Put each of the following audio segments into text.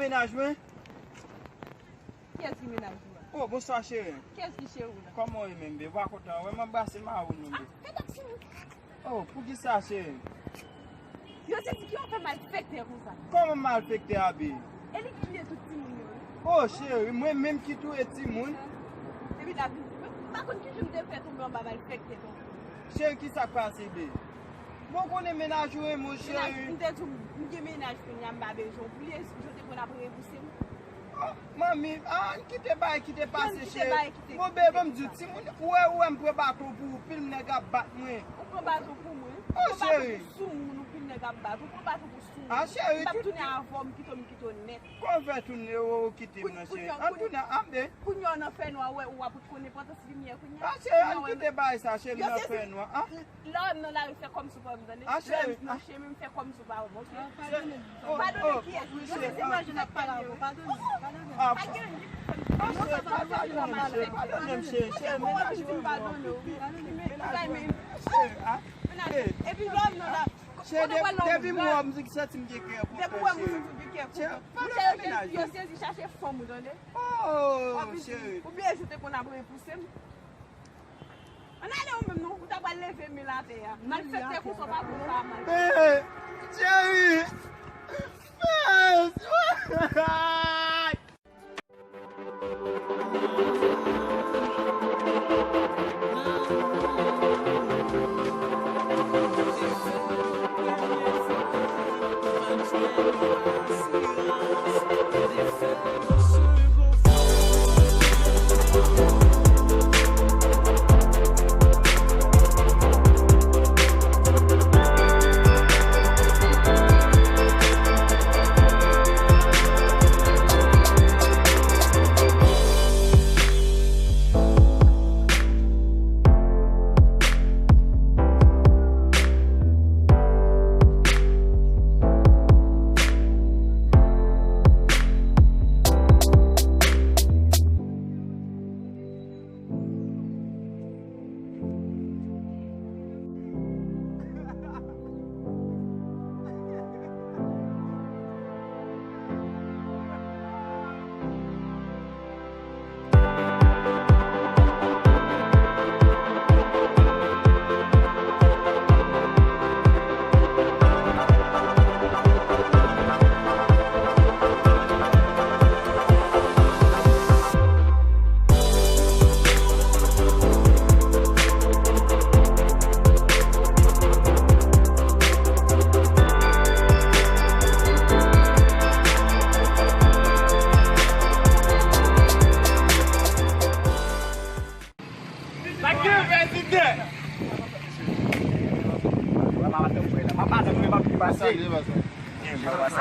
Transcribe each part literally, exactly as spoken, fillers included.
Mennaj mwen? Kiyès ki mennaj ou a? Oh, bonswa, cheri. Kiyès ki cheri w la? Kòman w ye menm, babe? Ou pa kontan? Wè m anbrase mawoun nou, babe. Ah, gade ti moun. Oh, poukisa, cheri? Yo se di ki w fè malfektè konsa. Kòman malfektè, babe? E li ki touye tout timoun yo, wi. Oh, cheri, mwen menm ki touye timoun? Epi la, m pa konn ki jan m te fè tonbe anba malfektè tonton. Cheri, kisa k pase, babe? Bon, konnen mennaj ou renmen w, cheri. M te di w, m gen mennaj kounye a, m pa bezwen w pou li, e si w te konn ap rebouse m. Ah, manmi, ah, ann kite bagay kite pase, cheri. Bon, babe, ban m di w, timoun, ou wè, ou wè m pran baton pou ou, pil nèg ap bat mwen. Ou pran baton pou mwen? Oh, cheri. Ou pran baton pou soumoun, ou pil nèg ap bat. Ou pran baton pou soumoun. Ah, cheri, m p ap tounen avè w, m kite w, m kite w nèt. Kòman w fè tounen, ou kite m nan, cheri? Ann tounen, ann, babe. Kounye a w nan fènwa, ou wè, ou ap konn enpòtans limyè kounye a. Ah, cheri, ann kite bagay sa, cheri, nan fènwa, ah. Lè w nan lari, fè kòmsi w pa wè m, tande. Ah, cheri, lè w nan chemen, fè kòmsi w pa wè m, oke? Padone kiyès? Yo se manje n ap pale avè w. Padone, padone. Ah, cheri, padone m, cheri, padone m, cheri, cheri, mennaj mwen, padone m, cheri, ah. Epi lè w nan la, cheri, depi m wè w, m santi m gen kè kontan, cheri. Cheri, padone m, mennaj mwen. Yo sezi chache fanm ou, tande. Oh, cheri. Ou bliye si w te konn ap repouse m. Ann ale ou menm non, ou ta pral leve men l atè a. Malfektè konsa w pa konn pa mal. Hey, cheri.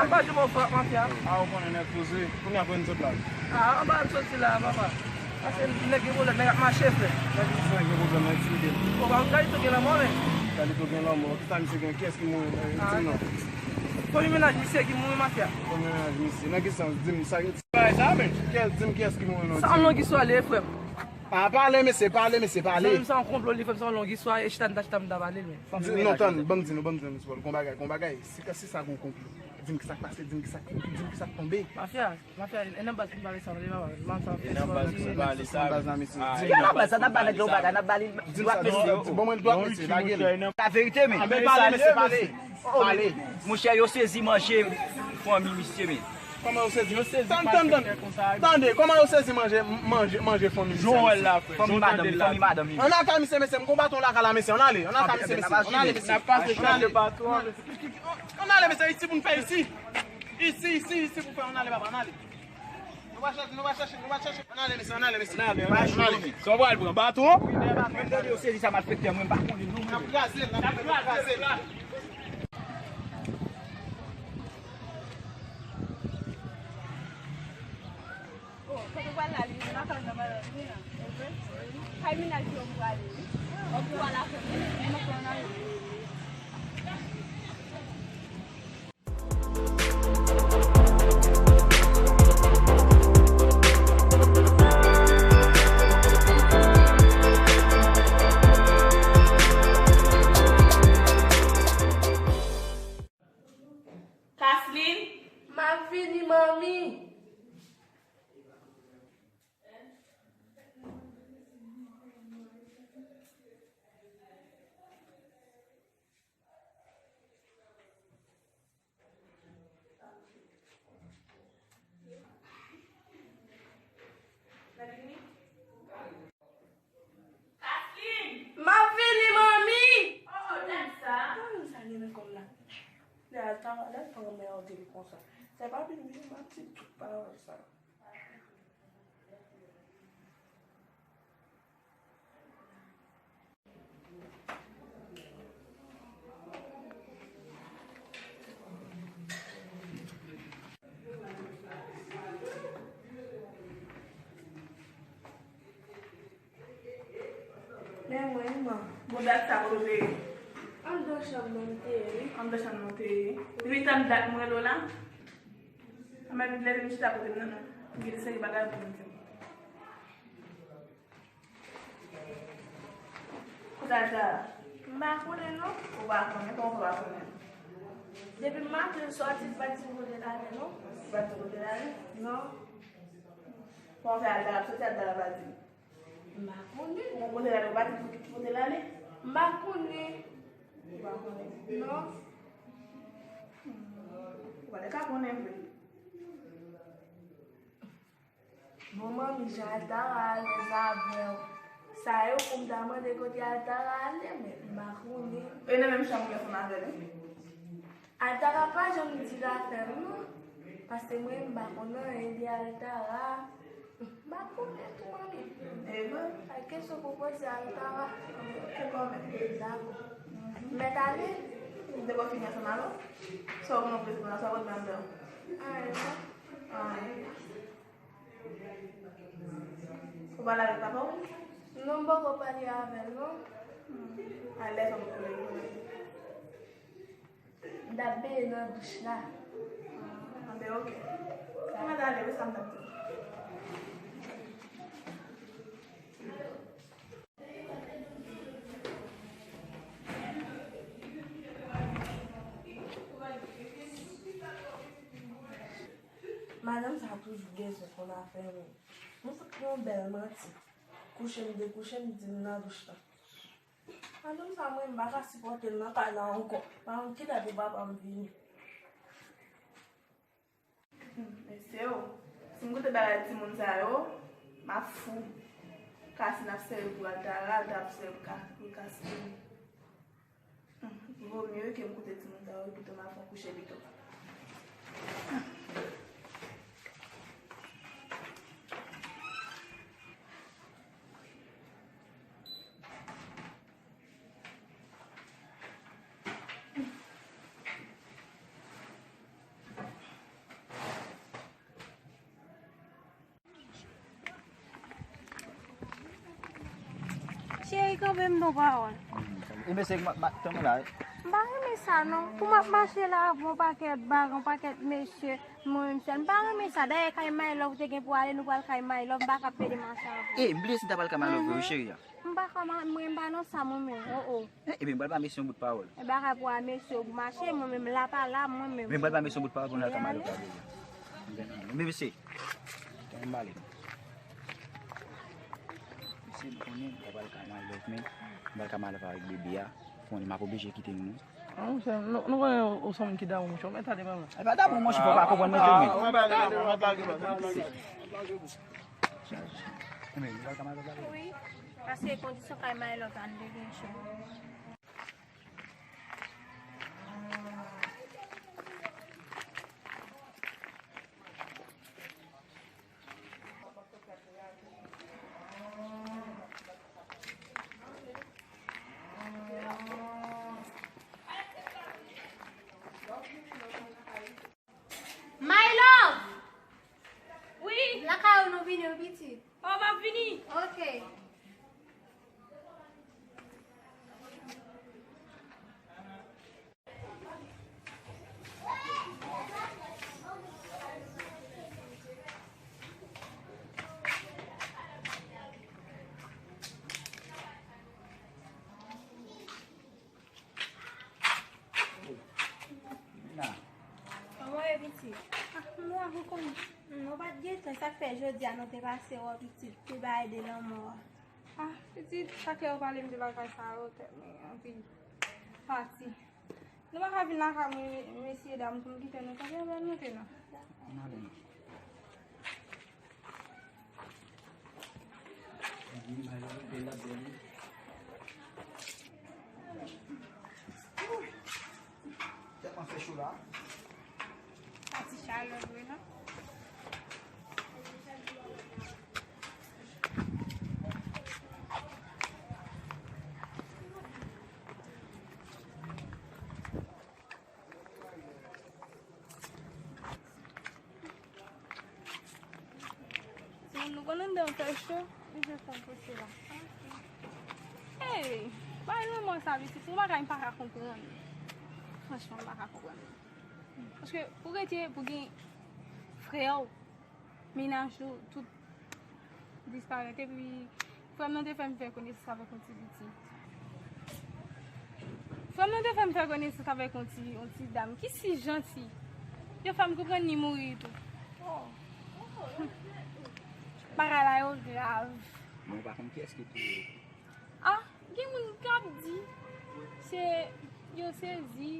Anba di mwen frap mafya. A, ou konnen nèg poze. Kounye a pou n sot la. A, anba n soti la, papa. Pase nèg gen pwoblèm, nèg ap mache, frè. Nèg gen pwoblèm, nèg entimide. O, pa, Kalito gen lanmò, men. Kalito gen lanmò. Kisa misye gen? Kiyès ki mouri? Di m non. Fanmi mennaj misye ki mouri, mafya. Fanmi mennaj misye. Nan ki sans? Di m sa. Bagay sa, men. Kiyès, di m kiyès ki mouri non? Sa yon long istwa li ye, frè m. A, pale, mesye, pale, mesye, pale. Zanmi m, sa yon konplo li, frè m, sa yon long istwa, e chita n ta chita m ta pale l, men. Non, tann, ban m di nou, ban m di nou, mesye, gon bagay, gon bagay. Si, si sa gon konplo, di m kisa k pase, di m kisa, di m kisa k tonbe. Mafya, mafya, e nan baz pou m pale sa, pale, papa. E nan baz pou m pale sa. Baz la, mesye. Di m nan baz la, n ap ba nèg la yon bagay, n ap ba li dwat, mesye. Bon, mwen dwat, mesye, lage l. La verite, men. Pale, mesye, pale. Pale. Monchè, yo sezi manje fanmi misye, men. Kòman yo sezi? Yo sezi. Tann, tann, tann. Tande, kòman yo sezi manje, manje, manje fanmi misye? Jan w wè l la, frè. Fanmi madanm li, fanmi madanm li. Ann al kay misye, mesye, m gon baton lakay la, mesye. Ann ale, ann al kay misye, mesye. Ann ale, mesye. N ap pase chanje baton an, mesye. Ann ale, mesye, isi pou n fè isi. Isi, isi, isi pou fè, ann ale, papa, ann ale. Nou va chèche, nou va chèche, nou va chèche. Ann ale, mesye, ann ale, mesye. Ann ale, ann ale. Sa w pral pran? Baton? Mwen tande yo sezi sa malfektè, mwen m pa konnen non, mwen. N ap kraze l, n ap kraze l. Oh, kote w pral la, li nan kay nan madanm li an. Kay mennaj yo m prale, wi. Ou pral avè m. Kaslin? M ap vini, manmi. Anmède li konsa. Se pa vin vin manti tout pawòl sa. Men mwen, mwen. Bon, dat sa kote w te ye? Anndan chanm nan m te ye, wi. Anndan chanm nan w te ye? Depi tann dat mwen rele w la? Anben, leve m chita kote m nan, non. M gen de seri bagay pou m di w. Kote Altara? M pa konnen, non. Ou pa konnen? Kòman w fè pa konnen? Depi maten m sòti, m pa t di m kote l ale, non. Ou pa t di kote l ale? Non. Kòman fè Altara ap sòti, Altara pa di? M pa konnen. Ou konnen la, ou pa di pou ki kote l ale? M pa konnen. Ou pa konnen? Non. Hmm. Ou pa te ka konnen vre. Bon, manmi, jan Altara alèz avè w. Sa yo pou m ta mande kote Altara ale, men m pa konnen. E nan menm chanm ou ansanm avè l, wi. Altara pa janm di l afè l, non. Paske mwen, m pa konn anyen de Altara. M pa konnen tou, manmi. E bon. Ay, kesyon pou poze Altara. Oke, bon, men. Dakò. M mèt ale? Ou te konn fini ansanm avè w? Sa w konn prezan, sa w konn mande? Anyen, non. Anyen. Ou pale avèk papa w? Non, m poko pale avè l, non. Hmm. Alèz, m konnen. M t ap benyen nan douch la. Ah, anben, oke. Sa mwen t ale, wi, sa m t ap di. Madanm sa toujou gen zòt konn afè moun. Nou fout pran yon bèl manti. Kouche m dekouche, m di m nan douch la. Madanm sa, mwen, m pa ka sipòte l nan kay la ankò. Pa konn kilè pou papa m vini. Hmm, mesye o, si m koute bagay timoun sa yo, m ap fou. Kasin ap sèvi pou Altara, Altara ap sèvi pou Ka-, pou Kasin. Hmm, vo mye ke m koute timoun sa yo, pito m al fè yon kouche pito. Cheri, kanpe m di w pawòl. E mesye, ma, ma, tann mwen la. M pa renmen sa non. Pou m ap mache la avè yon pakèt bagay, yon pakèt mesye, mwen menm sèl. M pa renmen sa. Dayè, kay My Love ou te gen pou ale, nou pral kay My Love, m pa ka pede mache avè w. E, m bliye si m ta pral kay My Love vre, wi, cheri a. M pa ka, mwen, m pa nan sa, mwen menm. O, o. E, ebyen, m pral ba mesye yon bout pawòl. E bagay pou a mesye, ou mache, mwen menm, la pa la, mwen menm. Ebyen, m pral ba mesye yon bout pawòl pou nou al kay My Love la, bebe. Men mesye, tann m pale. Mesye, m konnen m ta pral kay My Love, men m pral kay My Love avèk bebe a. Konnen m ap oblije kite nou, non. Ah, monchè, nou, nou konnen ou, ou se yon moun ki damou, monchè, ou mèt ale, manman. E pa damou, monchè, fò w pa konprann mwen tou, men. Wi, paske kondisyon kay My Love la, nou te gen cho. My love! Wi? Lakay ou nou vini wi pitit. Oh, m ap vini. Ok. Kòman w ye, pitit? Ah, m la, ou konnen. Hmm, nou pa t gen tan, sa k fè jodi a nou te pase wè w, pitit, pou bagay de lanmò a. Ah, pitit, chak lè ou pale m de bagay sa yo, tèt mwen anvi pati. Nou pa ka vin lakay mwen, mesye dam, pou m kite nou, tanpri, ann al monte non. Ann ale non. Tèlman fè cho la. Fè cho, li jis ap pote la. Hey, bay lanmò sa pitit, yon bagay m pa ka konprann. Franchman, m pa ka konprann. Paske pou rete, pou gen frè w, mennaj ou, tout disparèt. Epi, frè m nan te fè m fè konesans avèk yon ti piti. Frè m nan te fè m fè konesans avèk yon ti, yon ti dam ki si janti. Yo fè m konprann li mouri tou. Oh. Bagay la yo grav. Men ou pa konn kiyès ki touye yo? Ah, gen moun k ap di se yo sezi.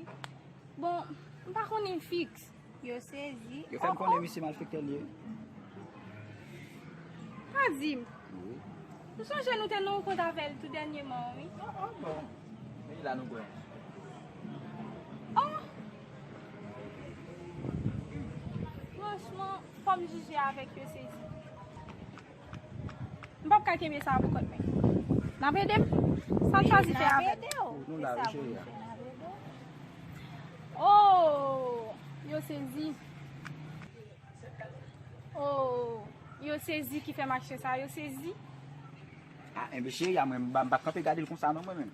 Bon, m pa konnen fiks. Yo sezi. Yo fè m konnen misye malfektè li ye. Pa di m. Wi. M sonje nou te nan rankont avè l tou dènyèman, wi. Ah, ah, bon. Men la nou kwè. Oh! Franchman, fò m jije avèk yo sezi. M p ap ka kenbe sa pou kont mwen. N ap ede m? Sa w chwazi fè avè m? Nou la, wi, cheri a. Oh, yo sezi. Oh, yo sezi ki fè m achte sa, yo sezi. Ah, enben cheri a, mwen m pa, m p ap kanpe gade l konsa non mwen menm.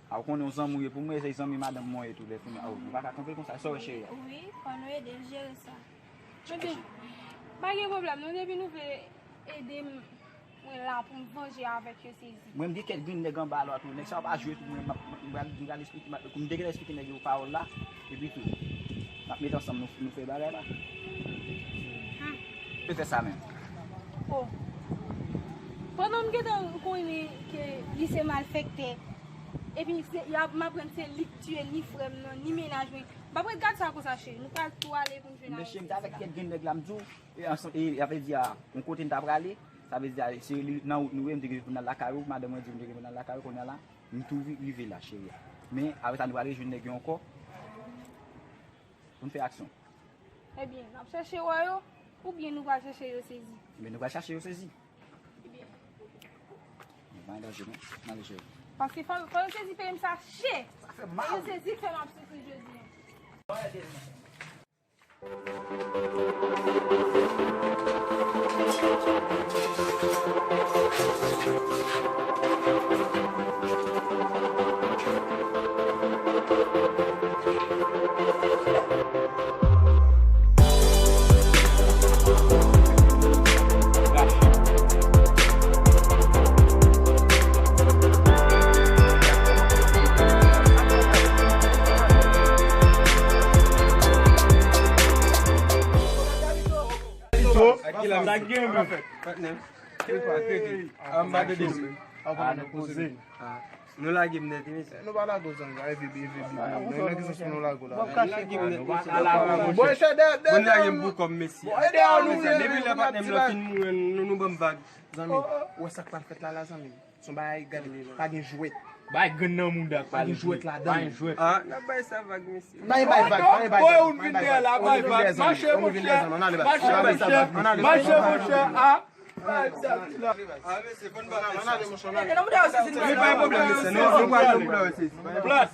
A, ou konnen yon zanmi w ye pou mwen, se zanmi madanm mwen ye tou, lè fini. Oh, nou pa ka kanpe l konsa, sa w wè cheri a? Wi, fò nou ede l jere sa. Ebyen, pa gen pwoblèm non, depi nou vle ede m, mwen la pou m vanje avèk yo sezi. Mwen, m gen kèk grenn nèg anba lwa tou. Nèg sa yo pa jwe tou. Mwen, m ap, m pral, m pral esplike, m ap, m te gentan esplike nèg yo pawòl la. Epi tou, n ap met ansanm, nou, nou fè bagay la. Hmm. Yo fè sa menm. Oh. Pandan m gentan konnen ke li se malfektè, epi se, y ap, m aprann se li k tiye ni frè m nan, ni mennaj mwen. M p ap ret gad sa konsa, cheri. Nou pral tou ale pou n jwenn Ayiti. Men cheri, m t avèk kèk grenn nèg la, m di w, e, ansanm, e, sa vle di a, yon kote n ta prale, sa vle di a, se li, nan wout nou ye, m te gen pou n al lakay ou, madanm mwen di m te gen pou n al lakay ou, kounye a la, m tou ri-, rive la, cheri a. Men, apre sa, nou pral rejwenn nèg yo ankò, pou n fè aksyon. Ebyen, n ap chèche wè yo, oubyen nou pral chèche yo sezi? Ebyen, nou pral chache yo sezi. Ebyen. Bon, pa gen danje, non. N ale, cheri. Paske fò, fò yo sezi peye m sa chè. Sa fè mal. E yo sezi k fè m ap soufri jodi a. Sa k gen, men? Patnè. Anba de de. Ah, nou poze. Ah, nou lage m nèt, wi, mesye. Nou pa lage w, zanmi, epi, epi, epi. Nou gen kèk sou nou lage w la. Lage m nèt, mesye. Bon, chè, dèyè, dèyè, bon, lage m pou kòm, mesye. Bon, e dèyè nou ye, depi lè patnè m nan fin mouri, nou, nou ban m vag. Zanmi, ou wè sa k pral fèt la, la, zanmi? Se yon bagay, gade, pa gen jwèt. Bay grenn nan mouda k pale jwèt ladan. Pa gen jwèt. Ah, n ap bay sa vag, mesye. Bay, bay vag, bay, bay vag. Ou vin dèyè la, bay vag. Mache, monchè. Mache, monchè. Ah. Ah, mesye, fò n pa fè sa. Li pa gen pwoblèm, mesye. Non, nou pa gen pwoblèm, mesye. Plas.